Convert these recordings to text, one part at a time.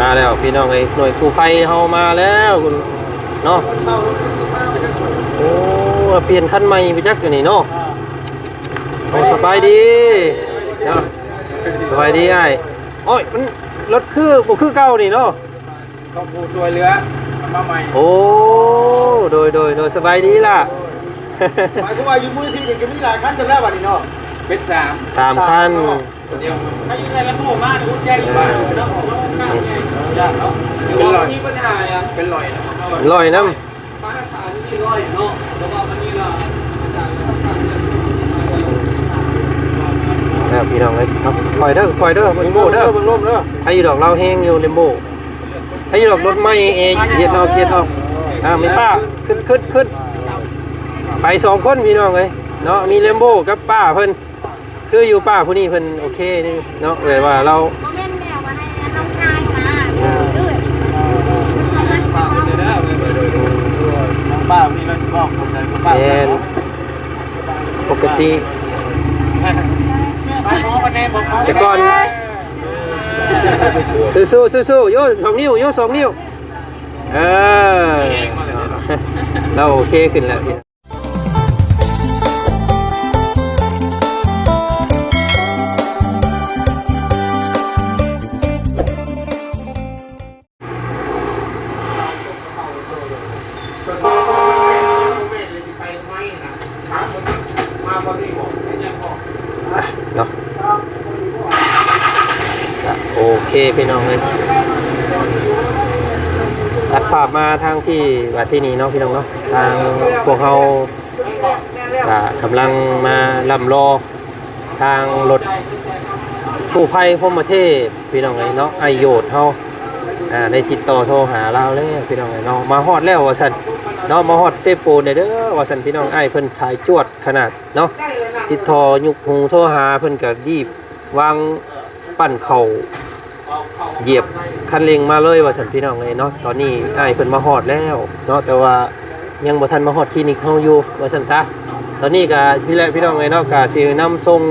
ມາແລ້ວພີ່ນ້ອງເອີຍ ໜ່ວຍກູ້ໄພເຮົາມາແລ້ວເນາະ. ໂອ້ ປ່ຽນຄັນໃໝ່ໄປຈັກອັນນີ້ເນາະ. ໂອ້ ສະບາຍດີເນາະ ສະບາຍດີອ້າຍ. ໂອ້ຍ ມັນລົດຄືບໍ່ຄືເກົ່ານີ້ເນາະ. ຂອບຜູ້ຊ່ວຍເຫຼືອ ເອົາມາໃໝ່. ໂອ້ ໂດຍ ໂດຍ ໂດຍ ສະບາຍດີລະ. ໝາຍຄວາມວ່າຢູ່ມູນນິທິນີ້ກໍມີຫຼາຍຄັນເຕີບແລ້ວບັດນີ້ເນາະ. ເປັນສາມ ສາມຄັນ ສາມຄັນເນາະ. ໃຫ້ຢູ່ໃນລະບົບມາອຸດໃຈຢູ່ບ້ານເນາະ. ເປັນຮ້ອຍ ມີບັນຫາຫຍັງ ເປັນຮ້ອຍນະ ຮ້ອຍນຳ ມາຮັກສາຢູ່ນີ້ຮ້ອຍເນາະ. ແຕ່ວ່າບັດນີ້ລະ ແລ້ວພີ່ນ້ອງເອີຍ ເອົາ ຄ່ອຍເດີ ຄ່ອຍເດີ ເບັງໂບເດີ ເບິ່ງລົມເດີ. ໃຫ້ຢູ່ດອກ ລາວແຮງຢູ່ ເລັມໂບ ໃຫ້ຢູ່ດອກ. ລົດໃໝ່ເອ ເຮັດອອກ ເຮັດອອກ. ອ່າ ແມ່ປ້າ ຂຶ້ນ ຂຶ້ນ ຂຶ້ນ ໄປສອງຄົນພີ່ນ້ອງເອີຍເນາະ. ມີເລັມໂບກັບປ້າເພິ່ນ ຄືຢູ່ປ້າຜູ້ນີ້ເພິ່ນໂອເຄເດ້ເນາະ ແບບວ່າລາວ ບໍ່ແມ່ນແນວວ່າໃຫ້ອັນນ້ອງຊາຍນະ ເອີ ເອື້ອຍ ທາງປ້ານີ້ລາວຊິເວົ້າເຂົ້າໃຈບໍ່ປ້າ. ແມ່ນ ເນາະ ປົກກະຕິ ແຕ່ກ່ອນ ສູ້ໆ ສູ້ໆ ໂຍສອງນິ້ວ ໂຍສອງນິ້ວ. ເອີ ລາວໂອເຄຂຶ້ນແລ້ວ. ເນາະ ກະໂອເຄພີ່ນ້ອງເອີຍ ຕັດພາບມາທາງທີ່ ບາດທີ່ນີ້ເນາະ ພີ່ນ້ອງເນາະ. ທາງພວກເຮົາກະກຳລັງມາລ່ຳລໍທາງລົດກູ້ໄພພົມມະເທບ ພີ່ນ້ອງເອີຍເນາະ. ອ້າຍໂຍດເຮົາ ອ່າ ໄດ້ຕິດຕໍ່ໂທຫາລາວແລ້ວ ພີ່ນ້ອງເອີຍເນາະ. ມາຮອດແລ້ວວ່າຊັ້ນເນາະ ມາຮອດເຊໂປນແລ້ວເດີວ່າຊັ້ນ ພີ່ນ້ອງ. ອ້າຍເພິ່ນສາຍຈວດຂະໜາດເນາະ ຕິດຕໍ່ຍຸກຫູໂທຫາ ເພິ່ນກະຮີບວາງ ປັ້ນເຂົ້າ ຢຽບຄັນເລັ່ງມາເລີຍວ່າຊັ້ນ ພີ່ນ້ອງເອີຍເນາະ. ຕອນນີ້ອ້າຍເພິ່ນມາຮອດແລ້ວເນາະ ແຕ່ວ່າຍັງບໍ່ທັນມາຮອດຄລີນິກເຮົາຢູ່ວ່າຊັ້ນຊະ. ຕອນນີ້ກະນີ້ແຫຼະ ພີ່ນ້ອງເອີຍເນາະ ກະຊິນຳສົ່ງ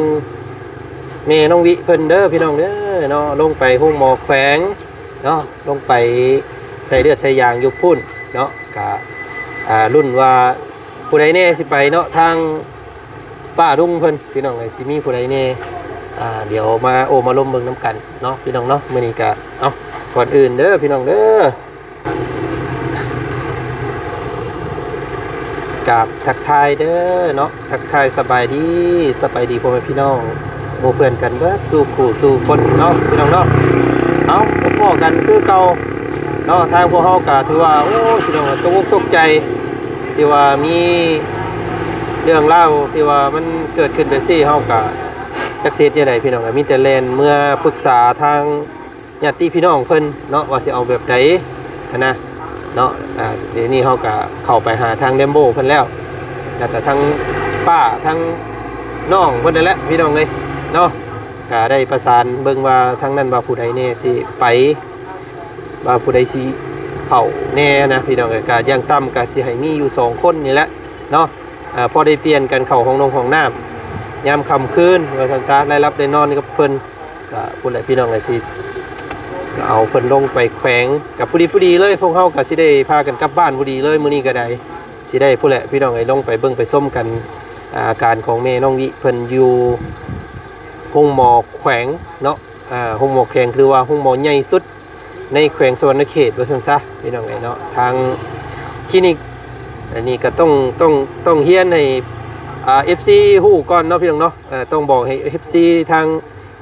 ແມ່ນ້ອງວິເພິ່ນເດີ ພີ່ນ້ອງເດີເນາະ ລົງໄປໂຮງໝໍແຂວງເນາະ ລົງໄປໃສ່ເລືອດໃສ່ຢາງຢູ່ພຸ້ນເນາະ. ກະ ອ່າ ລຸ້ນວ່າຜູ້ໃດແດ່ຊິໄປເນາະ ທາງ ປ້າລຸງເພິ່ນ ພີ່ນ້ອງເອີຍ ຊິມີຜູ້ໃດແດ່ ອ່າ ດຽວມາໂອ້ມາລົມເບິ່ງນຳກັນເນາະ ພີ່ນ້ອງເນາະ. ມື້ນີ້ກະ ເອົ້າ ກ່ອນອື່ນເດີ ພີ່ນ້ອງເດີ ກາບທັກທາຍເດີເນາະ ທັກທາຍສະບາຍດີ ສະບາຍດີພໍ່ແມ່ພີ່ນ້ອງ ໝູ່ເພື່ອນກັນເບິດສູ່ຄູ່ສູ່ຄົນເນາະ ພີ່ນ້ອງເນາະ. ເອົ້າ ພົບພໍ້ກັນຄືເກົ່າເນາະ. ທາງພວກເຮົາກະຖືວ່າ ໂອ້ ພີ່ນ້ອງ ຕົກອົກຕົກໃຈ ທີ່ວ່າມີເລື່ອງລາວທີ່ວ່າມັນເກີດຂຶ້ນແບບຊີ້ ເຮົາກະຈັກຊິເຮັດແນວໃດ ພີ່ນ້ອງ. ກະມີແຕ່ແລ່ນເມືອປຶກສາທາງຍາດຕິພີ່ນ້ອງເພິ່ນເນາະ ວ່າຊິເອົາແບບໃດຫັ້ນນະເນາະ. ອ່າ ດຽວນີ້ເຮົາກະເຂົ້າໄປຫາທາງແຣມໂບເພິ່ນແລ້ວ ແລ້ວກະທາງປ້າ ທາງນ້ອງເພິ່ນນັ້ນແຫຼະ ພີ່ນ້ອງເອີຍເນາະ. ກະໄດ້ປະສານເບິ່ງວ່າທາງນັ້ນວ່າຜູ້ໃດແດ່ຊິໄປ ວ່າຜູ້ໃດຊິເຝົ້າແດ່ນະ ພີ່ນ້ອງເອີຍ. ກະຢ່າງຕ່ຳກະຊິໃຫ້ມີຢູ່ສອງຄົນນີ້ແຫຼະເນາະ ອ່າ ພໍໄດ້ປ່ຽນກັນເຂົ້າຫ້ອງນົງຫ້ອງນ້ຳຍາມຄ່ຳຄືນວ່າຊັ້ນຊະ ໄດ້ຫຼັບໄດ້ນອນກັບເພິ່ນ. ກະພຸ້ນແຫຼະ ພີ່ນ້ອງເອີຍ ຊິເອົາເພິ່ນລົງໄປແຂວງ ກະພໍດີໆເລີຍ ພວກເຮົາກະຊິໄດ້ພາກັນກັບບ້ານພໍດີເລີຍ ມື້ນີ້ກະໄດ້ ຊິໄດ້ພຸ້ນແຫຼະ ພີ່ນ້ອງເອີຍ ລົງໄປເບິ່ງໄປຊົມກັນ ອ່າ ອາການຂອງແມ່ນ້ອງວິເພິ່ນຢູ່ໂຮງໝໍແຂວງເນາະ. ອ່າ ໂຮງໝໍແຂວງ ຖືວ່າໂຮງໝໍໃຫຍ່ສຸດ ໃນແຂວງສະຫວັນນະເຂດວ່າຊັ້ນຊະ ພີ່ນ້ອງເອີຍເນາະ. ທາງຄລີນິກອັນນີ້ກະຕ້ອງ ຕ້ອງ ຕ້ອງຮຽນໃຫ້ ອ່າ ເອັຟຊີ ຮູ້ກ່ອນເນາະ ພີ່ນ້ອງເນາະ. ເອີ ຕ້ອງບອກໃຫ້ ເອັຟຊີ ທາງ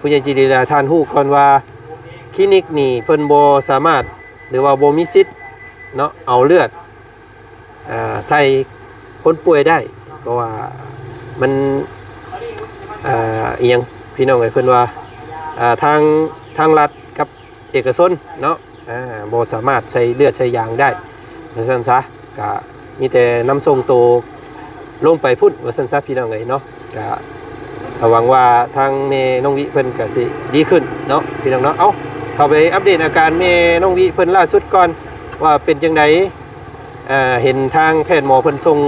ຜູ້ໃຫຍ່ໃຈດີຫຼາຍທ່ານຮູ້ກ່ອນວ່າ ຄລີນິກນີ້ເພິ່ນບໍ່ສາມາດ ຫຼືວ່າບໍ່ມີສິດເນາະ ເອົາເລືອດ ອ່າ ໃສ່ຄົນປ່ວຍໄດ້ ເພາະວ່າມັນ ອ່າ ອີ່ຫຍັງ ພີ່ນ້ອງເອີຍ ເພິ່ນວ່າ ອ່າ ທາງ ທາງລັດກັບເອກະຊົນເນາະ ອ່າ ບໍ່ສາມາດໃສ່ເລືອດໃສ່ຢາງໄດ້ວ່າຊັ້ນຊະ. ກະມີແຕ່ນຳສົ່ງໂຕລົງໄປພຸ້ນວ່າຊັ້ນຊະ ພີ່ນ້ອງເອີຍເນາະ. ກະຫວັງວ່າທາງແມ່ນ້ອງວິເພິ່ນກະຊິດີຂຶ້ນເນາະ ພີ່ນ້ອງເນາະ. ເອົ້າ ເຂົ້າໄປອັບເດດອາການແມ່ນ້ອງວິເພິ່ນລ່າສຸດກ່ອນ ວ່າເປັນຈັ່ງໃດ ເອີ ເຫັນທາງແພດໝໍເພິ່ນສົ່ງ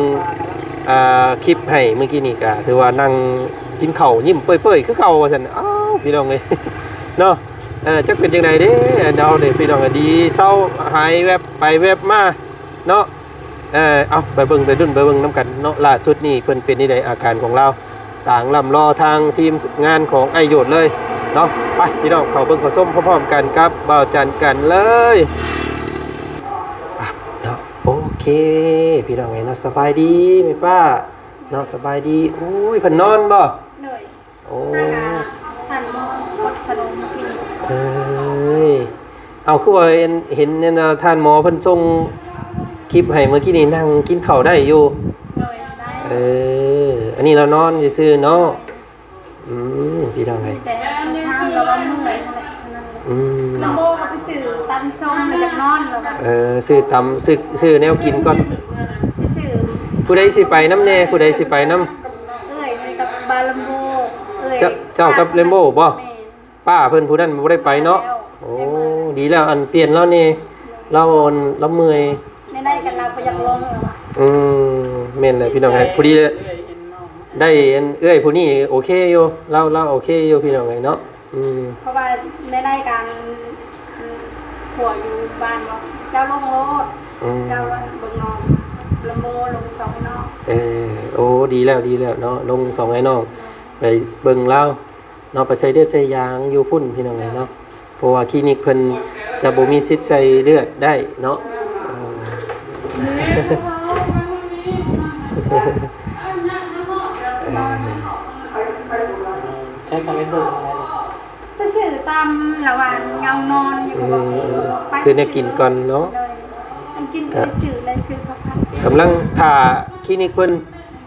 ເອີ ຄລິບໃຫ້ມື້ກີ້ນີ້ ກະຖືວ່ານັ່ງກິນເຂົ້າຍິ້ມເປີ້ຍໆຄືເກົ່າວ່າຊັ້ນ. ອ້າວ ພີ່ນ້ອງເອີຍເນາະ ເອີ ຈັກເປັນຈັ່ງໃດເດ້ ເຮົາເດ້ພີ່ນ້ອງ ດີເຊົາ ຫາຍແວັບໄປແວັບມາເນາະ. ເອີ ເອົາ ໄປເບິ່ງ ໄປລຸ້ນ ໄປເບິ່ງນຳກັນເນາະ ລ່າສຸດນີ້ເພິ່ນເປັນຈັ່ງໃດ ອາການຂອງລາວ ຕາງລ່ຳລໍທາງທີມງານຂອງອ້າຍໂຍດເລີຍເນາະ. ໄປ ພີ່ນ້ອງ ເຂົ້າເບິ່ງເຂົ້າຊົມພ້ອມໆກັນກັບບ່າວຈັນກັນເລີຍ ອ່ະ ເນາະ. ໂອເຄ ພີ່ນ້ອງເອີຍເນາະ ສະບາຍດີແມ່ປ້າເນາະ ສະບາຍດີ. ໂອ້ຍ ເພິ່ນນອນບໍ່? ໂດຍ. ໂອ້ ທ່ານໝໍ ກວດສະໂລມເມື່ອກີ້ນີ້. ເອີຍ ເອົາ ຄືວ່າເຫັນ ເຫັນອັນ ທ່ານໝໍເພິ່ນສົ່ງຄລິບໃຫ້ເມື່ອກີ້ນີ້ ນັ່ງກິນເຂົ້າໄດ້ຢູ່? ໂດຍ ໄດ້. ເອີ ອັນນີ້ລາວນອນຊື່ໆເນາະ. ອືມ ພີ່ນ້ອງເອີຍ ມີແຕ່ທາງລາວວ່າເມື່ອຍນັ້ນແຫຼະ ເທົ່ານັ້ນແຫຼະ. ອືມ ລຳໂບກໍໄປຊື້ຕຳສົ່ງ ແລ້ວຢາກນອນແລ້ວວ່າ. ເອີ ຊື້ຕຳ ຊື້ ຊື້ແນວກິນກ່ອນ ໄປຊື້. ຜູ້ໃດຊິໄປນຳແດ່? ຜູ້ໃດຊິໄປນຳ? ເອື້ອຍກັບບ່າວລຳໂບ. ເອື້ອຍ ເຈົ້າ ເຈົ້າກັບລຳໂບບໍ່? ແມ່ນ. ປ້າເພິ່ນຜູ້ນັ້ນບໍ່ໄດ້ໄປເນາະ. ໂອ້ ດີແລ້ວ ອັນ ປ່ຽນລາວແດ່ ລາວ ອັນ ລາວເມື່ອຍ. ໃນໆກັນລາວບໍ່ຢາກລົງແລ້ວວ່າ. ອືມ ແມ່ນແຫຼະພີ່ນ້ອງເອີຍ ພໍດີໄດ້ ອັນ ເອື້ອຍຜູ້ນີ້ໂອເຄຢູ່ ລາວ ລາວໂອເຄຢູ່ພີ່ນ້ອງເອີຍເນາະ. ອືມ ເພາະວ່າໃນໆກັນ ອັນ ຜົວຢູ່ບ້ານບອກ ເຈົ້າລົງໂລດ. ອືມ ເຈົ້າ ອັນ ເບິ່ງນ້ອງ ລຳໂບລົງສອງອ້າຍນ້ອງ. ເອີ ໂອ້ ດີແລ້ວ ດີແລ້ວເນາະ ລົງສອງອ້າຍນ້ອງ ໄປເບິ່ງລາວ ເນາະ ໄປໃສ່ເລືອດໃສ່ຢາງຢູ່ພຸ້ນ ພີ່ນ້ອງເອີຍເນາະ. ເພາະວ່າຄລີນິກເພິ່ນຈະບໍ່ມີສິດໃສ່ເລືອດໄດ້ເນາະ. ເອີ ໃຊ້ສຳເລັດຮູບ ໄປຊື້ຕຳລະຫວ່າງເຫງົານອນຢູ່. ອືມ ບໍ່ໄປ ຊື້ແນວກິນກ່ອນເນາະ. ໂດຍ ອັນກິນໄດ້ຊື້ ໄດ້ຊື້ເຂົ້າຜັດ. ກຳລັງຖ້າຄລີນິກເພິ່ນ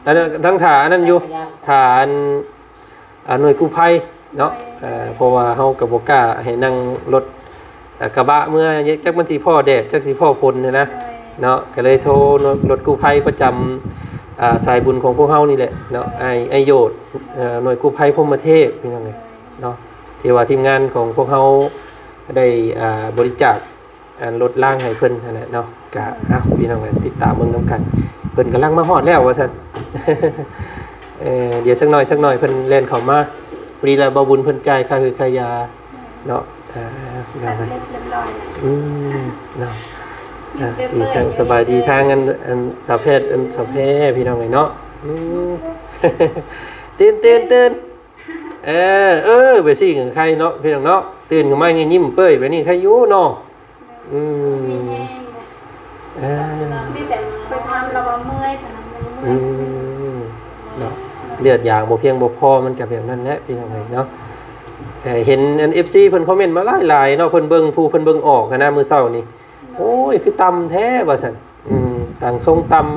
ອັນ ທັງຖ້າອັນນັ້ນຢູ່ ຖ້າອັນ ອາ ໜ່ວຍກູ້ໄພເນາະ. ເອີ ເພາະວ່າເຮົາກໍບໍ່ກ້າໃຫ້ນັ່ງລົດ ອາ ກະບະເມືອ ຈັກມັນຊິພໍ້ແດດ ຈັກຊິພໍ້ຝົນຫັ້ນນະ ໂດຍ ເນາະ. ກໍເລີຍໂທລົດກູ້ໄພປະຈຳ ອາ ສາຍບຸນຂອງພວກເຮົານີ້ແຫຼະເນາະ ອ້າຍ ອ້າຍໂຍດ ເອີ ໜ່ວຍກູ້ໄພພົມມະເທບ ພີ່ນ້ອງເອີຍເນາະ ທີ່ວ່າທີມງານຂອງພວກເຮົາໄດ້ ອາ ບໍລິຈາກ ອັນລົດລ້າງໃຫ້ເພິ່ນຫັ້ນແຫຼະເນາະ. ກະ ເອົ້າ ພີ່ນ້ອງ ຕິດຕາມເບິ່ງນຳກັນ ເພິ່ນກຳລັງມາຮອດແລ້ວວ່າຊັ້ນ. ເອີ ດຽວສັກໜ້ອຍ ສັກໜ້ອຍເພິ່ນແລ່ນເຂົ້າມາ. ພໍດີລະ ບ່າວບຸນເພິ່ນຈ່າຍຄ່າຮືຄ່າຢາເນາະ. ເອີ ພີ່ນ້ອງ ຕັດເລັບຮຽບຮ້ອຍ ອືມ ເນາະ. ອ່າ ອີກທັງສະບາຍດີທາງ ອັນ ອັນສາວແພດ ອັນສາວແພ ພີ່ນ້ອງເອີຍເນາະ. ອືມ ຕື່ນ ຕື່ນ ຕື່ນ. ເອີ ເອີ ແບບຊີ້ກໍໄຄເນາະ ພີ່ນ້ອງເນາະ. ຕື່ນຂຶ້ນມາຍິ້ມເປີ້ຍແບບນີ້ໄຄຢູ່ເນາະ. ອືມ ມີແຮງ ເອີ ມີແຕ່ໄປຖາມລາວວ່າເມື່ອຍ ເທົ່ານັ້ນ ເມື່ອຍ. ອືມ ເນາະ ເລືອດຢາງບໍ່ພຽງບໍ່ພໍ ມັນກໍແບບນັ້ນແຫຼະ ພີ່ນ້ອງເອີຍເນາະ. ເອີ ເຫັນອັນ ເອັຟຊີ ເພິ່ນຄອມເມັນມາຫຼາຍໆເນາະ ເພິ່ນເບິ່ງ ຜູ້ເພິ່ນເບິ່ງອອກຫັ້ນນະ ມື້ເຊົ້ານີ້. ໂອ້ຍ ຄືຕ່ຳແທ້ວ່າຊັ້ນ. ອືມ ຕ່າງຊົງຕ່ຳ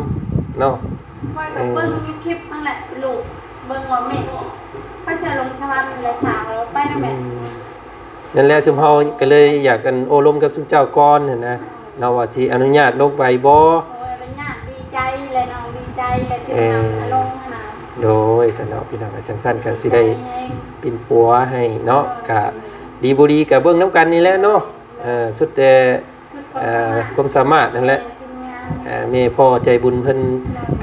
ເນາະ. ຂ້ອຍກໍເບິ່ງຢູ່ຄລິບຫັ້ນແຫຼະ ເອີ ລູກເບິ່ງວ່າແມ່ ຂ້ອຍຊິລົງສະຫວັນແລະສາວແລ້ວໄປນຳແມ່. ອືມ ນັ້ນແຫຼະ ຊຸມເຮົາກໍເລີຍຢາກ ອັນ ໂອ້ລົມກັບຊຸມເຈົ້າກ່ອນຫັ້ນນະ ເນາະ ວ່າຊິອະນຸຍາດລົງໄປບໍ່. ໂອ້ຍ ອະນຸຍາດ ດີໃຈແຫຼະນ້ອງ ດີໃຈແຫຼະ ເອີ ທີ່ນຳອາລົງຫັ້ນນະ. ໂດຍ ຊັ້ນເນາະ ພີ່ນ້ອງ ຈັ່ງຊັ້ນກໍຊິໄດ້ ດີໃຈແຮງ ປິ່ນປົວໃຫ້ເນາະ. ໂດຍ ກໍດີບໍ່ດີກໍເບິ່ງນຳກັນນີ້ແຫຼະເນາະ. ເອີ ສຸດແຕ່ ເອີ ຄວາມສາມາດນັ້ນແຫຼະ. ແມ່ ແມ່ພໍ່ໃຈບຸນເພິ່ນ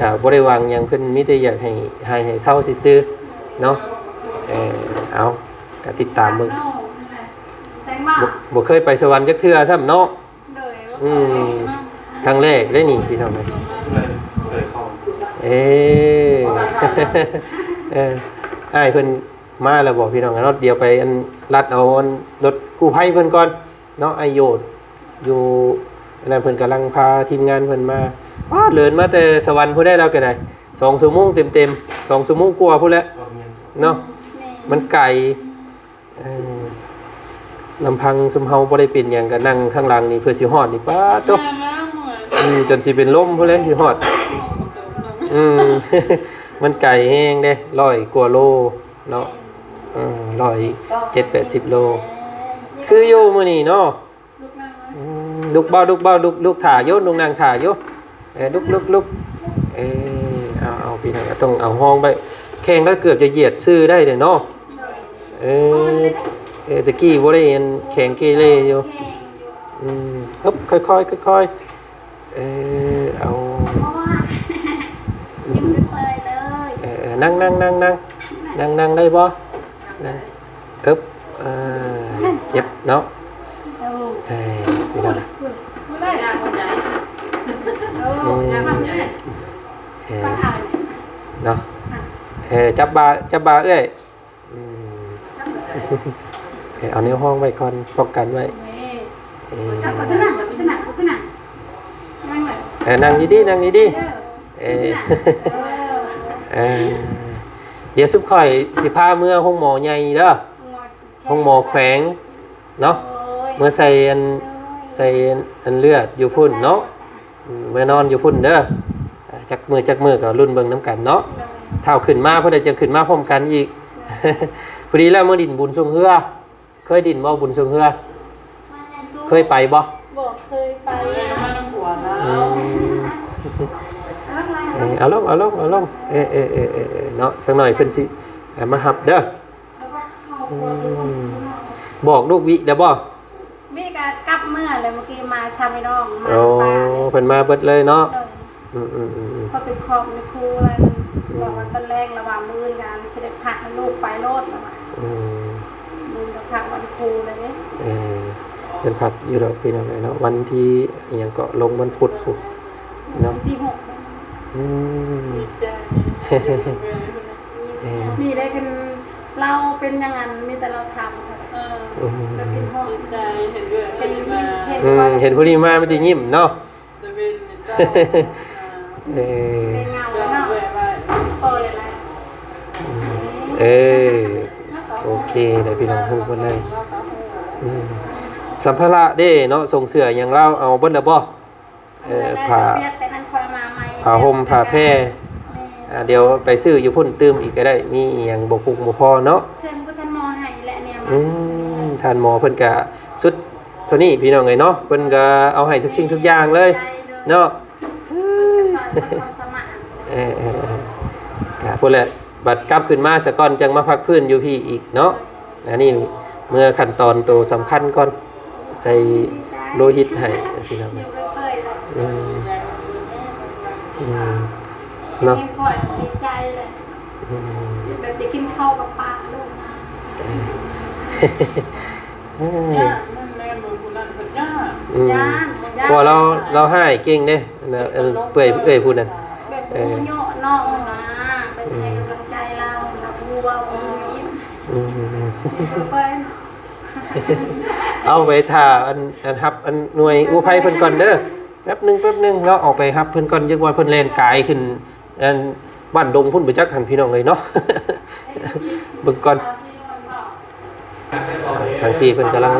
ກໍບໍ່ໄດ້ຫວັງຫຍັງ ເພິ່ນມີແຕ່ຢາກໃຫ້ ໃຫ້ ໃຫ້ເຊົາຊື່ໆເນາະ. ເອີ ເອົາ ກໍຕິດຕາມເບິ່ງ. ບໍ່ ບໍ່ເຄີຍໄປສະຫວັນຈັກເທື່ອຊ້ຳເນາະ. ອືມ ຄັ້ງແລກເດ້ນີ້ ພີ່ນ້ອງເອີຍ. ເອີ ເອີ ອ້າຍເພິ່ນມາແລ້ວບໍ່ ພີ່ນ້ອງເນາະ? ດຽວໄປ ອັນ ລັດເອົາ ອັນ ລົດກູ້ໄພເພິ່ນກ່ອນ. ເນາະ ອ້າຍໂຍດຢູ່ອັນນັ້ນ ເພິ່ນກຳລັງພາທີມງານເພິ່ນມາ. ປາດ ເດີນມາແຕ່ສະຫວັນພຸ້ນໄດ໋ ລາວກໍໄດ້ ສອງຊົ່ວໂມງເຕັມໆ ສອງຊົ່ວໂມງກວ່າພຸ້ນແຫຼະເນາະ. ແມ່ນ ມັນໄກ. ເອີ ລຳພັງຊຸມເຮົາບໍ່ໄດ້ເປັນຫຍັງ ກໍນັ່ງຂ້າງຫຼັງນີ້ເພື່ອຊິຮອດນີ້ ປາດໂທ້ ອືມ ຈົນຊິເປັນລົມພຸ້ນແຫຼະຊິຮອດ. ອືມ ມັນໄກແຮງເດ້ ຮ້ອຍກວ່າໂລເນາະ. ເອີ ຮ້ອຍເຈັດແປດສິບໂລ ຄືຢູ່ມື້ນີ້ເນາະ. ອືມ ລຸກເບົາ ລຸກເບົາ ລຸກ ລຸກຖ້າຢູ່ ລຸກນັ່ງຖ້າຢູ່. ເອີ ລຸກ ລຸກ ລຸກ. ເອີ ເອົາ ເອົາ ພີ່ນ້ອງ ຕ້ອງເອົາຮອງໄປ ແຂ້ງລະເກືອບຈະຢຽດຊື່ໄດ້ເດ້ເນາະ. ເອີ ເອີ ຕະກີ້ບໍ່ໄດ້ ອັນ ແຂງເກເລຢູ່. ອືມ ຮຶບ ຄ່ອຍໆ ຄ່ອຍໆ. ເອີ ເອົາ ເອີ ນັ່ງ ນັ່ງ ນັ່ງ ນັ່ງ ນັ່ງ ນັ່ງໄດ້ບໍ່? ນັ່ງ ເອີບ ເອີ ເຈັບເນາະ. ໂອ້ ເອີ ພີ່ນ້ອງ ໂອ້ ເອີ ເນາະ ເອີ ຈັບບ່າ ຈັບບ່າເອື້ອຍ. ອືມ ເອີ ເອົາແນວຮອງໄວ້ກ່ອນ ປ້ອງກັນໄວ້. ເອີ ເອີ ນັ່ງດີໆ ນັ່ງດີໆ. ເອີ ເອີ ດຽວຊຸມຂ້ອຍຊິພາເມືອໂຮງໝໍໃຫຍ່ເດີ ໂຮງໝໍແຂວງເນາະ ເມືອໃສ່ອັນ ໃສ່ອັນເລືອດຢູ່ພຸ້ນເນາະ. ອືມ ເມືອນອນຢູ່ພຸ້ນເດີ ຈັກມື້ຈັກມື້ກໍລຸ້ນເບິ່ງນຳກັນເນາະ. ຖ້າຂຶ້ນມາ ເພິ່ນຈະຂຶ້ນມາພ້ອມກັນອີກ. ພໍດີແລ້ວ ມື້ດິນບຸນຊ່ວງເຮືອ ເຄີຍດິນບໍ່ ບຸນຊ່ວງເຮືອ? ເຄີຍໄປບໍ່? ບໍ່ເຄີຍໄປ. ອືມ ເອີ ເອົາລົງ ເອົາລົງ ເອົາລົງ. ເອີ ເອີ ເນາະ ສັກໜ້ອຍເພິ່ນຊິ ເອີ ມາຮັບເດີ. ອືມ ບອກລູກວິແລ້ວບໍ່? ມີກໍກັບເມືອແລ້ວ ເມື່ອກີ້ມາຊາພີ່ນ້ອງມາ. ໂອ້ ເພິ່ນມາເບິດເລີຍເນາະ. ອືມໆໆໆ ເຂົາໄປຂອບໃນຄູແລ້ວ ອືມ ບອກວ່າຕອນແລງລະຫວ່າງມື້ອື່ນກໍຊິໄດ້ພັກໃຫ້ລູກໄປໂລດລະວ່າ. ອືມ ມື້ອື່ນກໍພັກວັນຄູແລ້ວເດ້. ເອີ ເພິ່ນພັກຢູ່ດອກພີ່ນ້ອງເອີຍເນາະ ວັນທີ ອີ່ຫຍັງເກາະ ລົງວັນພຸດພຸ້ນເນາະ ວັນທີຫົກ. ອືມ ດີໃຈ ເອີ ມີໄດ້ເປັນ ລາວເປັນຫຍັງ ອັນ ມີແຕ່ລາວຖາມ. ເອີ ອືມ ດີໃຈ ເຫັນເອື້ອຍ ເຫັນ ເຫັນ ອືມ ເຫັນຜູ້ນີ້ມາມີແຕ່ຍິ້ມເນາະ. ເອີ ເປັນເຫງົາເນາະ ເອີ ເອີ ໂອເຄເດ້ພີ່ນ້ອງ ຮູ້ເບິດເລີຍ. ອືມ ສຳພາລະເດ້ເນາະ ສົ່ງເສື້ອຫຍັງລາວເອົາເບິດແລ້ວບໍ່? ເອີ ຜ້າ ຜ້າຫົ່ມຜ້າແພ. ແມ່ນ ອ່າ ດຽວໄປຊື້ຢູ່ພຸ້ນຕື່ມອີກກໍໄດ້ ມີອີ່ຫຍັງບໍ່ພຸກບໍ່ພໍເນາະ. ເຄື່ອງບໍ່ທັນໝໍໃຫ້ແຫຼະ ແນວມາ. ອືມ ທ່ານໝໍເພິ່ນກະສຸດເທົ່ານີ້ພີ່ນ້ອງເອີຍເນາະ ເພິ່ນກະເອົາໃຫ້ທຸກສິ່ງທຸກຢ່າງເລີຍເນາະ. ເອີ ເອີ ກໍພຸ້ນແຫຼະ ບັດກັບຂຶ້ນມາສາກ່ອນ ຈັ່ງມາພັກຟື້ນຢູ່ພີ້ອີກເນາະ. ອັນນີ້ເມື່ອຂັ້ນຕອນໂຕສຳຄັນກ່ອນ ໃສ່ໂລຫິດໃຫ້ພີ່ນ້ອງ. ອືມ ອືມ ເນາະ ແມ່ນຂ້ອຍດີໃຈແຫຼະ. ອືມ ແບບໄດ້ກິນເຂົ້າກັບປາໂລດ. ເອີ ຢ້ານ ນັ້ນແຫຼະ ເບິ່ງຜູ້ນັ້ນເພິ່ນຢ້ານ. ອືມ ຢ້ານ ຢ້ານ ເພາະວ່າລາວ ລາວຮ້າຍເກັ່ງເດ້ ເອື້ອຍ ເອື້ອຍຜູ້ນັ້ນ. ແບບ ເອີ ເຍາະນ້ອງນະ ແບບໃຫ້ກຳລັງໃຈລາວ ລາວຮູ້ເວົ້າ ອືມ ເອົາໄປຖ້າອັນ ອັນຮັບອັນໜ່ວຍກູ້ໄພເພິ່ນກ່ອນເດີ ແປັບໜຶ່ງ ແປັບໜຶ່ງເນາະ ອອກໄປຮັບເພິ່ນກ່ອນ ຈັກວ່າເພິ່ນແລ່ນກາຍຂຶ້ນອັນບ້ານດົງພຸ້ນໄປຈັກຫັ້ນ ພີ່ນ້ອງເອີຍເນາະ. ເບິ່ງກ່ອນ ທາງພີ່ເພິ່ນກຳລັງ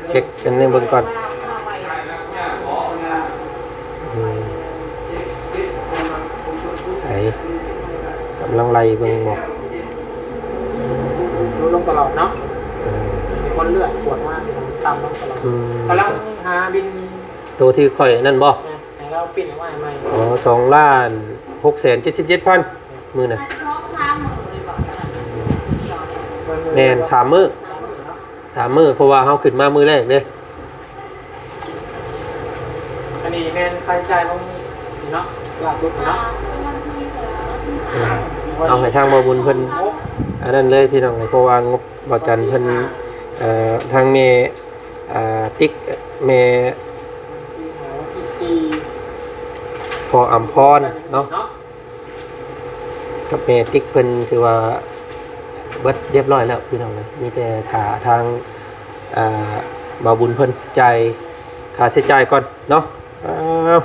ເຊັກອັນນີ້ເບິ່ງກ່ອນ. ອືມ ໃສ ກຳລັງໄລ່ເບິ່ງບໍ່? ລົດລົງຕະຫຼອດເນາະ. ເອີ ມີຄົນເລືອດປວດມາກ ຕ່ຳລົງຕະຫຼອດ. ອືມ ກຳລັງຫາບິນ ໂຕທີ່ຂ້ອຍນັ້ນບໍ່? ແມ່ນ ໃຫ້ລາວປິ່ນອອກມາໃໝ່. ອໍ ສອງລ້ານຫົກແສນເຈັດສິບເຈັດພັນ ມື້ນະ. ສອງສາມມື້ແມ່ນບໍ່? ແມ່ນ ສາມມື້ ສາມມື້ ເພາະວ່າເຮົາຂຶ້ນມາມື້ແລກເດ້. ອັນນີ້ແມ່ນຄ່າໃຊ້ຈ່າຍຂອງເນາະ ລ່າສຸດເນາະ. ເອົາໃຫ້ທາງບ່າວບຸນເພິ່ນ ອັນນັ້ນເລີຍພີ່ນ້ອງເອີຍ ເພາະວ່າງົບບ່າວຈັນເພິ່ນ ເອີ ທາງແມ່ ອ່າ ຕິກ ແມ່ ພໍ່ອຳພອນເນາະ ກັບແມ່ຕິກເພິ່ນຖືວ່າເບິດຮຽບຮ້ອຍແລ້ວພີ່ນ້ອງເອີຍ ມີແຕ່ຖ້າທາງ ອ່າ ບ່າວບຸນເພິ່ນຈ່າຍຄ່າໃຊ້ຈ່າຍກ່ອນເນາະ. ເອີ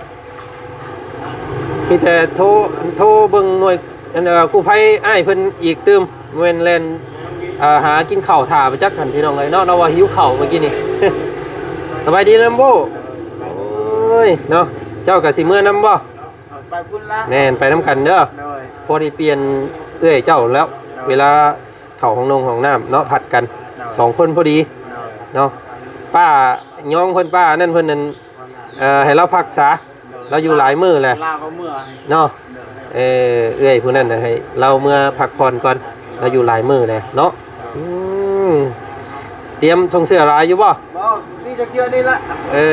ມີແຕ່ໂທ ໂທເບິ່ງໜ່ວຍ ອັນ ເອີ ກູ້ໄພອ້າຍເພິ່ນອີກຕື່ມ ແມ່ນແລ່ນ ອ່າ ຫາກິນເຂົ້າຖ້າໄປຈັກຫັ້ນ ພີ່ນ້ອງເອີຍເນາະ. ລາວວ່າຫິວເຂົ້າເມື່ອກີ້ນີ້. ສະບາຍດີລຳໂບ. ໂອ້ຍ ເນາະ ເຈົ້າກໍຊິເມືອນຳບໍ່? ໄປພຸ້ນລະ. ແມ່ນ ໄປນຳກັນເດີ. ໂດຍ ພໍໄດ້ປ່ຽນເອື້ອຍເຈົ້າແລ້ວ. ໂດຍ ເວລາເຂົ້າຫ້ອງນົງຫ້ອງນ້ຳເນາະ ຜັດກັນ. ໂດຍ ສອງຄົນພໍດີ. ໂດຍ ເນາະ ປ້າຍອງເພິ່ນ ປ້ານັ້ນເພິ່ນນັ້ນ ເອີ ໃຫ້ລາວພັກສາ. ລາວຢູ່ຫຼາຍມື້ແຫຼະ ລາວກໍເມືອເນາະ. ເອີ ເອື້ອຍຜູ້ນັ້ນນະ ໃຫ້ລາວເມືອພັກຜ່ອນກ່ອນ ລາວຢູ່ຫຼາຍມື້ແຫຼະເນາະ. ອືມ ຕຽມສົ່ງເສື້ອຫຼາຍຢູ່ບໍ່? ບໍ່ ມີແຕ່ເສື້ອນີ້ລະ. ເອີ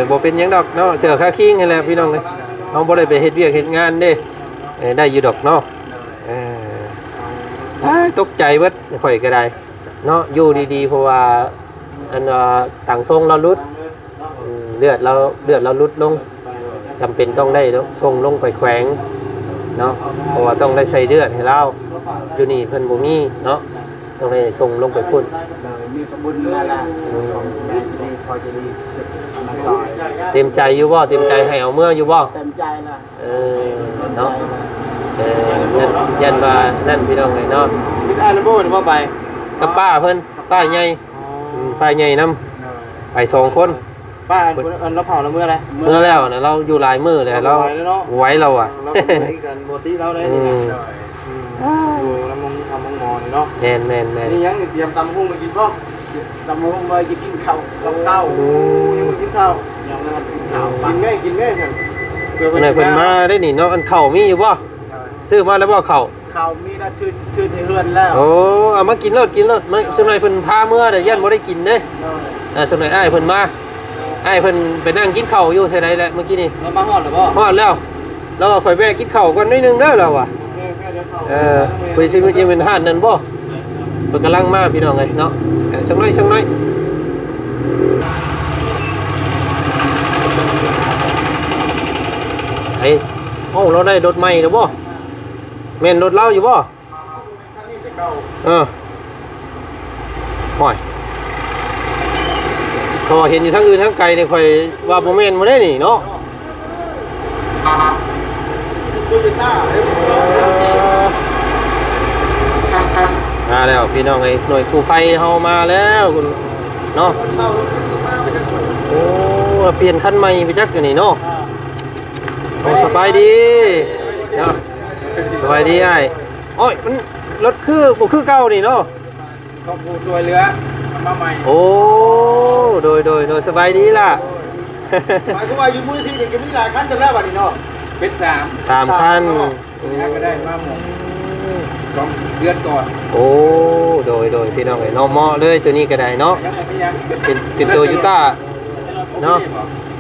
ບໍ່ເປັນຫຍັງດອກເນາະ ເສື້ອຄາຄິງຫັ້ນແຫຼະພີ່ນ້ອງເອີຍ ເຮົາບໍ່ໄດ້ໄປເຮັດວຽກເຮັດງານເດ້. ເອີ ໄດ້ຢູ່ດອກເນາະ. ເອີ ຕາຍ ຕົກໃຈເບິດ ຂ້ອຍກໍໄດ້ເນາະ ຢູ່ດີໆ ເພາະວ່າ ອັນວ່າຕັງສົ່ງລາວຫຼຸດ ອືມ ເລືອດລາວ ເລືອດລາວຫຼຸດລົງ ຈຳເປັນຕ້ອງໄດ້ສົ່ງລົງໄປແຂວງເນາະ ເພາະວ່າຕ້ອງໄດ້ໃສ່ເລືອດໃຫ້ລາວ ຢູ່ນີ້ເພິ່ນບໍ່ມີເນາະ ຕ້ອງໄດ້ສົ່ງລົງໄປພຸ້ນ ເອີ ມີກະບຸນນັ້ນລະ ອືມ ແມ່ນຈະດີ ພໍຈະດີ ເຕັມໃຈຢູ່ບໍ່? ເຕັມໃຈໃຫ້ເອົາເມືອຢູ່ບໍ່? ເຕັມໃຈລະ ເອີ ເນາະ ເອີ ຢ້ານ ຢ້ານວ່ານັ້ນພີ່ນ້ອງເອີຍເນາະ ມີອ້າຍລຳໂບນີ້ບໍ່ໄປ? ກັບປ້າເພິ່ນ ປ້າໃຫຍ່ ອໍ ອືມ ປ້າໃຫຍ່ນຳ ໂດຍ ໄປສອງຄົນ ປ້າອັນ ອັນລາວເຜົາລາວເມືອແລ້ວ ເມືອແລ້ວນະ ລາວຢູ່ຫຼາຍມື້ແລ້ວ ລາວບໍ່ໄຫວແລ້ວເນາະ ບໍ່ໄຫວແລ້ວວ່າ ລາວກໍເມືອຄືກັນ ບໍ່ຕິລາວໄດ້ນີ້ນະ ອືມ ໂດຍ ອືມ ຢູ່ນຳໂຮງ ນຳໂຮງໝໍນີ້ເນາະ ແມ່ນໆໆ ມີຫຍັງນີ້ ຕຽມຕຳຫຸ່ງໄປກິນພ້ອມ ຕຳຫຸ່ງໄວ້ຈະກິນເຂົ້າກັບເຂົ້າ ໂອ້ ຍັງບໍ່ກິນເຂົ້າ ຍັງບໍ່ທັນກິນເຂົ້າ ກິນແມ້ ກິນແມ້ຊັ້ນ ເພື່ອເພິ່ນ ເພິ່ນມາໄດ້ນີ້ເນາະ ອັນເຂົ້າມີຢູ່ບໍ່? ຊື້ມາແລ້ວບໍ່ເຂົ້າ? ເຂົ້າມີແລ້ວ ຖື ຖືໃຫ້ເຮືອນແລ້ວ ໂອ້ ເອົາມາກິນໂລດ ກິນໂລດ ມາ ໂດຍ ສ່ວນໃຫຍ່ເພິ່ນພາເມືອເດ້ ຢ້ານບໍ່ໄດ້ກິນເດ້ ໂດຍ ເອີ ສ່ວນໃຫຍ່ອ້າຍເພິ່ນມາ ໂດຍ ອ້າຍເພິ່ນໄປນັ່ງກິນເຂົ້າຢູ່ໃສໃດແຫຼະເມື່ອກີ້ນີ້ ລາວມາຮອດແລ້ວບໍ່? ຮອດແລ້ວ ລາວວ່າ ຂ້ອຍແວະກິນເຂົ້າກ່ອນໜ້ອຍໜຶ່ງເດີ ລາວວ່າ ໂອເຄ ແວະ ເດີເຂົ້າ ເອີ ເພິ່ນຊິ ຊິເປັນຮ້ານນັ້ນບໍ່? ເພິ່ນກຳລັງມາພີ່ນ້ອງເອີຍເນາະ ເອີ ສັກໜ້ອຍ ສັກໜ້ອຍ ໄອ້ ເອົ້າ ລາວໄດ້ລົດໃໝ່ແລ້ວບໍ່? ແມ່ນລົດລາວຢູ່ບໍ່? ເອີ ໂອ້ຍ ເພາະວ່າເຫັນຢູ່ທາງອື່ນທາງໄກນີ້ ຂ້ອຍວ່າບໍ່ແມ່ນບໍ່ໄດ້ນີ້ເນາະ ມາແລ້ວພີ່ນ້ອງເອີຍ ໜ່ວຍກູ້ໄພເຮົາມາແລ້ວເນາະ ໂອ້ ປ່ຽນຄັນໃໝ່ໄປຈັກອັນນີ້ເນາະ ໂອ້ ສະບາຍດີເນາະ ສະບາຍດີອ້າຍ ໂອ້ຍ ມັນລົດຄືບໍ່ຄືເກົ່ານີ້ເນາະ ຂອບຜູ້ຊ່ວຍເຫຼືອເອົາມາໃໝ່ ໂອ້ ໂດຍ ໂດຍ ໂດຍ ສະບາຍດີລະ ໝາຍຄວາມວ່າຢູ່ມູນນິທິນີ້ກໍມີຫຼາຍຄັນເຕີບແລ້ວບັດນີ້ເນາະ ເປັນສາມ ສາມຄັນ ສາມເນາະ ອືມ ນີ້ກໍໄດ້ມາໝົດສອງເດືອນກ່ອນ ໂອ້ ໂດຍ ໂດຍ ພີ່ນ້ອງເອີຍເນາະ ເໝາະເລີຍໂຕນີ້ກໍໄດ້ເນາະ ຍັງບໍ່ມີຫຍັງ ເປັນ ເປັນໂຕໂຍຕ້າເນາະ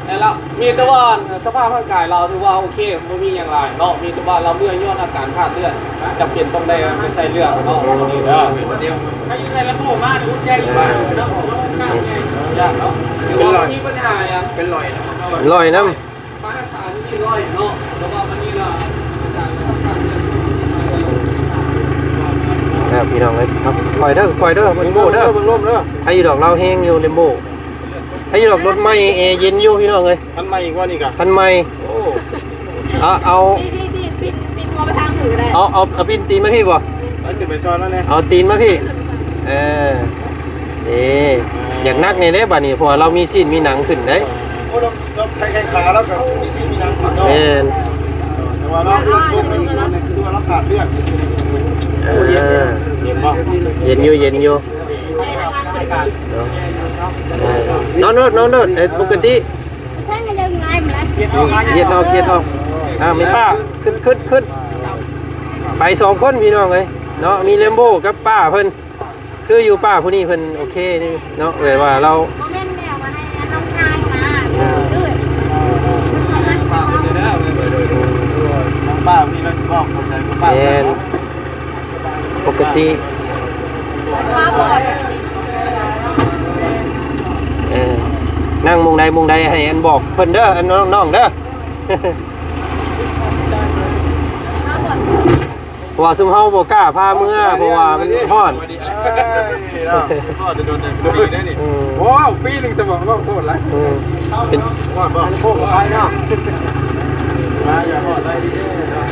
ແມ່ນລະ ມີແຕ່ວ່າສະພາບຮ່າງກາຍລາວຖືວ່າໂອເຄ ບໍ່ມີຫຍັງຫຼາຍເນາະ ມີແຕ່ວ່າລາວເມື່ອຍຍ້ອນອາການຂາດເລືອດ ຈຳເປັນຕ້ອງໄດ້ໄປໃສ່ເລືອດເນາະ ອືມ ນີ້ເດີ ເປັນລອຍ ມີບັນຫາຫຍັງ ເປັນລອຍນະ ລອຍນຳ ແລ້ວພີ່ນ້ອງເອີຍ ເອົາ ຄ່ອຍເດີ ຄ່ອຍເດີ ເບັງໂບເດີ ເບິ່ງລົມເດີ ໃຜຢູ່ດອກ ລາວແຮງຢູ່ ເລັມໂບ ໃຜຢູ່ດອກ ລົດໃໝ່ ແອເຢັນຢູ່ພີ່ນ້ອງເອີຍ ຄັນໃໝ່ກວ່ານີ້ກະ ຄັນໃໝ່ ໂອ້ ເອົາ ເອົາ ພີ່ ພີ່ ປີ້ນ ປີ້ນຫົວໄປທາງອື່ນກໍໄດ້ ເອົາ ເອົາ ເອົາປີ້ນຕີນມາພີ້ບໍ່ ເອີ ໄປຂຶ້ນໄປຊ້ອນແລ້ວແນ່ ເອົາຕີນມາພີ້ ເອີ ເອີ ຢາກໜັກແນ່ເດ້ບາດນີ້ ເພາະວ່າລາວມີຊີ້ນມີໜັງຂຶ້ນເດ້ ໂອ້ ລອງ ລອງໄຂແຂ້ງຂາລາວກໍມີຊີ້ນມີໜັງຂຶ້ນເນາະ ແມ່ນ ແຕ່ວ່າລາວ ລາວເລື່ອງສົບນີ້ຄືວ່າລາວຂາດເລືອດ ເອີ ເຢັນບໍ່ ເຢັນຢູ່ ເຢັນຢູ່ ເນາະ ເອີ ນອນໂລດ ນອນໂລດ ເອີ ປົກກະຕິ ເຮັດອອກ ເຮັດອອກ ອ່າ ແມ່ປ້າ ຂຶ້ນ ຂຶ້ນ ຂຶ້ນ ໄປສອງຄົນພີ່ນ້ອງເອີຍເນາະ ມີເລັມໂບກັບປ້າເພິ່ນ ຄືຢູ່ປ້າຜູ້ນີ້ເພິ່ນໂອເຄເດ້ເນາະ ແບບວ່າລາວ ບໍ່ແມ່ນແນວວ່າໃຫ້ອັນນ້ອງຊາຍນະ ເອີ ທາງປ້ານີ້ລາວຊິເວົ້າເຂົ້າໃຈບໍ່ປ້າ ແມ່ນ ເນາະ ປົກກະຕິ ເອີ ນັ່ງໝ່ອງໃດໝ່ອງໃດໃຫ້ອັນບອກເພິ່ນເດີ ອັນນ້ອງໆເດີ ເພາະວ່າຊຸມເຮົາບໍ່ກ້າພາເມືອ ເພາະວ່າມັນຮ້ອນ ເອີຍ ເນາະ ຮອດແຕ່ດົນແຕ່ບໍ່ດີໄດ້ນີ້ ອືມ ໂອ້ ປີໜຶ່ງສະບອກ ເວົ້າໂພດຫຼາຍ ອືມ ເປັນ ຮອດບໍ່ ໂຄກໄປເນາະ ມາຢ່າຮອດໄດ້ດີເດ້ເນາ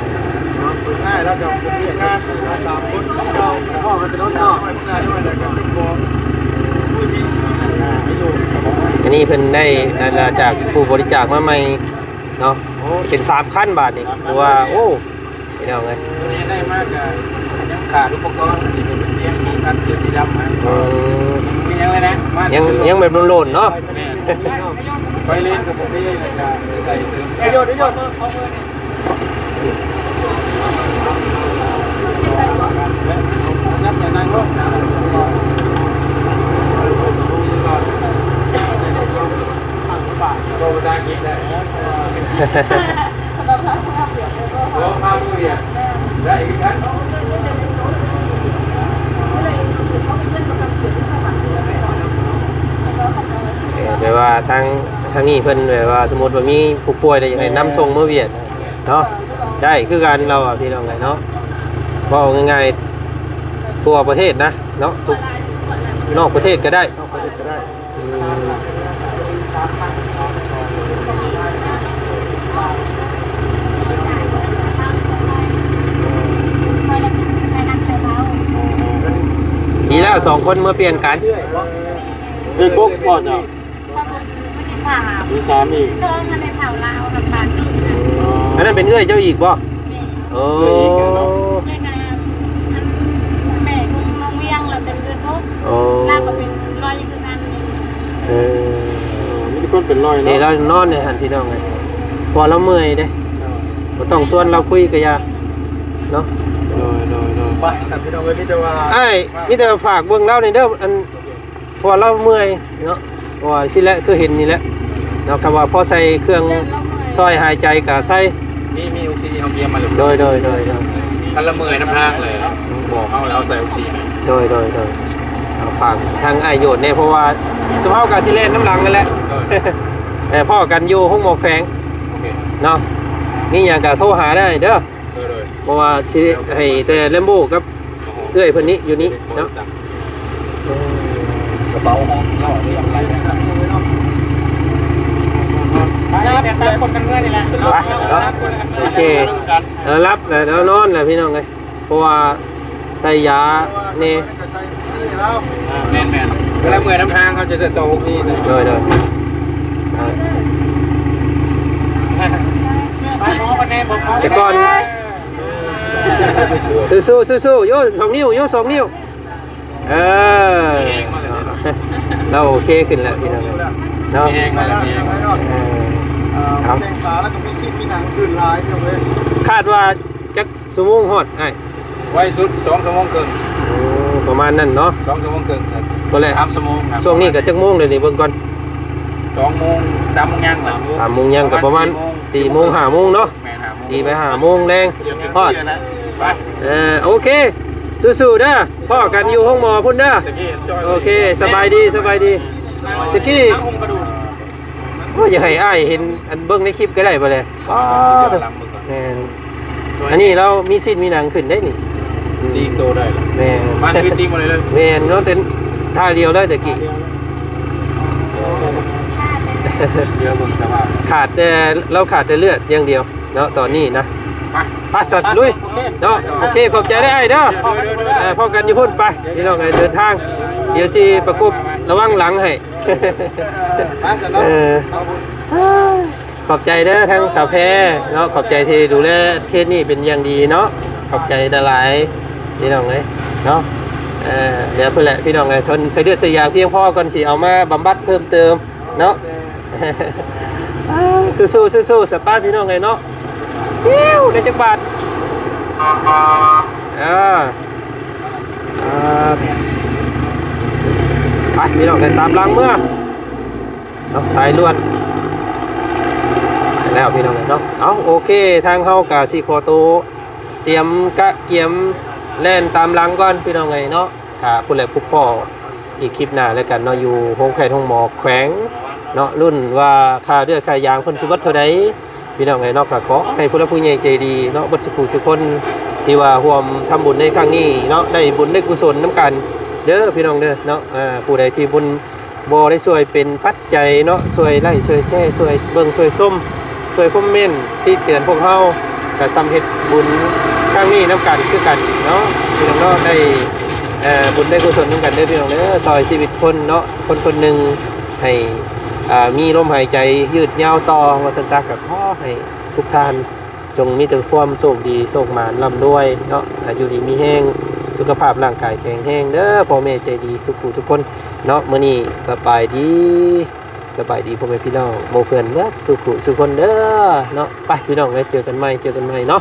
ະ ງ່າຍແລ້ວກໍເຮັດງານມາສາມຄົນ ເຮົາກໍຈະນອນເນາະ ອັນນີ້ເພິ່ນໄດ້ ອັນ ຈາກຜູ້ບໍລິຈາກມາໃໝ່ເນາະ ເປັນສາມຄັນບາດນີ້ ຖືວ່າ ໂອ້ ພີ່ນ້ອງເອີຍ ໂຕນີ້ໄດ້ມາກະຍັງຂາດອຸປະກອນ ອັນນີ້ກໍເປັນຕຽງມີພັດເສື້ອສີດຳ ອືມ ຍັງບໍ່ມີຫຍັງເລີຍນະ ມາ ຍັງ ຍັງແບບໂລນໆເນາະ ແມ່ນ ໄຟເລນກໍບໍ່ມີ ແລ້ວກໍໄປໃສ່ເສີມ ປະໂຫຍດ ປະໂຫຍດ ນັບແຕ່ນັ່ງລົງ ໂຕພາສາອັງກິດໄດ້ ໂອ້ ພາມືວຽດ ໄດ້ຄືກັນ ເອີ ວ່າທາງ ທາງນີ້ເພິ່ນແບບວ່າ ສົມມຸດວ່າມີຜູ້ປ່ວຍແລ້ວ ຢາກໃຫ້ນຳສົ່ງເມືອຫວຽດເນາະ ໄດ້ຄືກັນລາວວ່າ ພີ່ນ້ອງເອີຍເນາະ. ເວົ້າງ່າຍໆ ທົ່ວປະເທດນະເນາະ ທຸກ ນອກປະເທດກໍໄດ້ ນອກປະເທດກໍໄດ້. ອືມ ດີແລ້ວ ສອງຄົນເມືອປ່ຽນກັນ. ເອື້ອຍກົກພໍ່ເຈົ້າ ຄົນທີສາມ ທີສາມອີກ ທີສອງ ອັນນັ້ນເຖົ້າລາວກັບປາກຶ້ງນະ. ອໍ ອັນນັ້ນເປັນເອື້ອຍເຈົ້າອີກບໍ່? ແມ່ນ ໂອ້ ເອື້ອຍອີກເນາະ ແລ້ວກໍອັນແມ່ຂອງນ້ອງວຽງລະເປັນເອື້ອຍກົກ. ໂອ້ ລາວກໍເປັນລອຍຄືກັນນີ້. ເອີ ມີແຕ່ຄົນເປັນລອຍເນາະ. ນີ້ລາວນອນໃນຫັ້ນ ພີ່ນ້ອງເອີຍ ເພາະວ່າລາວເມື່ອຍເດ້. ບໍ່ຕ້ອງຊວນລາວຄຸຍກໍຢ່າເນາະ. ໂດຍ ໂດຍ ໂດຍ ໄປ ຊັ້ນ ພີ່ນ້ອງເອີຍ ມີແຕ່ວ່າ ອ້າຍ ມີແຕ່ຝາກເບິ່ງລາວແດ່ເດີ ອັນ ເພາະວ່າລາວເມື່ອຍເນາະ ເພາະວ່າຊີ້ແຫຼະ ຄືເຫັນນີ້ແຫຼະເນາະ. ຄຳວ່າພໍໃສ່ເຄື່ອງຊ່ອຍຫາຍໃຈກໍໃສ່ ມີ ມີອົກຊີເຮົາກຽມມາຢູ່. ໂດຍ ໂດຍ ໂດຍ ໂດຍ ຄັນລະເມື່ອຍນຳທາງເລີຍ ອືມ ບອກເຮົາແລ້ວເຮົາໃສ່ອົກຊີໃຫ້. ໂດຍ ໂດຍ ໂດຍ ເອົາຝາກທາງອ້າຍໂຍດແດ່ ເພາະວ່າຊຸມເຮົາກໍຊິແລ່ນນຳຫຼັງຫັ້ນແຫຼະ. ໂດຍ ເອີ ພໍ້ກັນຢູ່ໂຮງໝໍແຂວງ ໂອເຄ ເນາະ ມີຫຍັງກໍໂທຫາໄດ້ເດີ. ໂດຍ ໂດຍ ເພາະວ່າຊິໃຫ້ແຕ່ແລມໂບກັບເອື້ອຍເພິ່ນນີ້ຢູ່ນີ້ເນາະ. ກະເປົາຂອງເຮົາເລີຍ ໄປ ດຽວຕາມກົດກັນເມືອນີ້ແຫຼະ ໄປເນາະ. ໂອເຄ ເອີ ຫຼັບແລ້ວ ນອນແລ້ວ ພີ່ນ້ອງເອີຍ ເພາະວ່າໃສ່ຢາແດ່. ອ່າ ແມ່ນໆ ເວລາເມື່ອຍນຳທາງເຮົາຈະໃສ່ຕໍ່ອົກຊີໃສ່. ໂດຍ ໂດຍ ອ່າ ໄປໝໍກັນແດ່ ບອກໝໍ ແຕ່ກ່ອນ ສູ້ໆ ສູ້ໆ ຢູ່ສອງນິ້ວ ຢູ່ສອງນິ້ວ ເອີ ມີແຮງມາແລ້ວເນາະ ລາວໂອເຄຂຶ້ນແລ້ວ ພີ່ນ້ອງເອີຍເນາະ ມີແຮງມາແລ້ວ ມີແຮງມາແລ້ວ ເອີ ເອົາ ແຂ້ງຂາ ແລ້ວກໍມີຊີ້ນມີໜັງຂຶ້ນຫຼາຍ ພີ່ນ້ອງເອີຍ ຄາດວ່າຈັກ ຊົ່ວໂມງຮອດອ້າຍ? ໄວສຸດສອງຊົ່ວໂມງເຄິ່ງ. ໂອ້ ປະມານນັ້ນເນາະ ສອງຊົ່ວໂມງເຄິ່ງ ກໍແຫຼະ ສາມຊົ່ວໂມງ ຊ່ວງນີ້ກໍຈັກໂມງແລ້ວນີ້ ເບິ່ງກ່ອນ ສອງໂມງ ສາມໂມງຍັງ ສາມໂມງຍັງ ກໍປະມານສີ່ໂມງ ຫ້າໂມງເນາະ ແມ່ນ ຫ້າໂມງ ຕີໄປຫ້າໂມງແລງຮອດ. ເອີ ໂອເຄ ສູ້ໆ ເດີ ພໍ້ກັນຢູ່ໂຮງໝໍພຸ້ນເດີ. ໂອເຄ ສະບາຍດີ ສະບາຍດີ. ຕະກີ້ ໂອ້ຍ ຢາກໃຫ້ອ້າຍເຫັນ ອັນເບິ່ງໃນຄລິບກໍໄດ້ບໍ່ແລະ. ປ້າໂທ້ ແມ່ນ ອັນນີ້ລາວມີຊີ້ນມີໜັງຂຶ້ນໄດ໋ນີ້ ອືມ ຕີໂຕໄດ້ລະ ແມ່ນ ມາຄືຕີໝົດເລີຍ ແມ່ນ ນອນແຕ່ທ່າດຽວເລີຍຕະກີ້ ດຽວເບິ່ງສະພາບ ຂາດແຕ່ ລາວຂາດແຕ່ເລືອດຢ່າງດຽວເນາະ ຕອນນີ້ນະ. ໄປ ໄປ ສັດ ລຸຍເນາະ. ໂອເຄ ຂອບໃຈເດີອ້າຍເດີ ເອີ ພໍ້ກັນຢູ່ພຸ້ນ. ໄປ ພີ່ນ້ອງເອີຍ ເດີນທາງ ດຽວຊິປະກົບລະວັງຫຼັງໃຫ້. ເອີ ຂອບໃຈເດີທາງສາວແພເນາະ ຂອບໃຈທີ່ດູແລເຄສນີ້ເປັນຢ່າງດີເນາະ ຂອບໃຈຫຼາຍໆ ພີ່ນ້ອງເອີຍເນາະ. ເອີ ດຽວພຸ້ນແຫຼະ ພີ່ນ້ອງເອີຍ ທົນໃສ່ເລືອດໃສ່ຢາພຽງພໍກ່ອນ ຊິເອົາມາບຳບັດເພີ່ມເຕີມເນາະ. ສູ້ໆ ສູ້ໆ ສະປາ ພີ່ນ້ອງເອີຍເນາະ. ປິວ ໄດ້ຈັກບາດ? ເອີ ອ່າ ໄປ ພີ່ນ້ອງເອີຍ ຕາມຫຼັງເມືອເນາະ ສາຍດ່ວນ ໄປແລ້ວ ພີ່ນ້ອງເອີຍເນາະ. ເອົາ ໂອເຄ ທາງເຮົາກະຊິຂໍໂຕຕຽມກະກຽມແລ່ນຕາມຫຼັງກ່ອນ ພີ່ນ້ອງເອີຍເນາະ. ຖ້າຜູ້ໃດພົບພໍ້ອີກຄລິບໜ້າແລ້ວກັນເນາະ ຢູ່ໂຮງແພດໂຮງໝໍແຂວງເນາະ ລຸ້ນວ່າຄ່າເລືອດຄ່າຢາງເພິ່ນຊິເບິດເທົ່າໃດ ພີ່ນ້ອງເອີຍເນາະ. ກໍຂໍໃຫ້ຜູ້ຫຼັກຜູ້ໃຫຍ່ໃຈດີເນາະ ເບິດສູ່ຜູ້ສູ່ຄົນທີ່ວ່າຮ່ວມທຳບຸນໃນຄັ້ງນີ້ເນາະ ໄດ້ບຸນໄດ້ກຸສົນນຳກັນເດີ ພີ່ນ້ອງເດີເນາະ. ເອີ ຜູ້ໃດທີ່ບຸນ ບໍ່ໄດ້ຊ່ວຍເປັນປັດໃຈເນາະ ຊ່ວຍໄລຄ໌ ຊ່ວຍແຊ ຊ່ວຍເບິ່ງ ຊ່ວຍຊົມ ຊ່ວຍຄອມເມັນຕິເຕືອນພວກເຮົາ ກະສ່ຳເຮັດບຸນຄັ້ງນີ້ນຳກັນຄືກັນເນາະ ພີ່ນ້ອງເນາະ. ໄດ້ ເອີ ບຸນໄດ້ກຸສົນນຳກັນເດີ ພີ່ນ້ອງເດີ ຊ່ອຍຊີວິດຄົນເນາະ ຄົນຄົນໜຶ່ງໃຫ້ ອ່າ ມີລົມຫາຍໃຈຍືດຍາວຕໍ່ ວ່າຊັ້ນຊະ. ກະຂໍໃຫ້ທຸກທ່ານ ຈົ່ງມີແຕ່ຄວາມໂຊກດີໂຊກໝານລ່ຳລວຍເນາະ ອາຍຸດີມີແຮງ ສຸຂະພາບຮ່າງກາຍແຂງແຮງເດີ ພໍ່ແມ່ໃຈດີທຸກຜູ້ທຸກຄົນເນາະ. ມື້ນີ້ສະບາຍດີ ສະບາຍດີພໍ່ແມ່ພີ່ນ້ອງໝູ່ເພື່ອນເບິດສູ່ຜູ້ສູ່ຄົນເດີເນາະ. ໄປ ພີ່ນ້ອງເອີຍ ເຈີກັນໃໝ່ ເຈີກັນໃໝ່ເນາະ.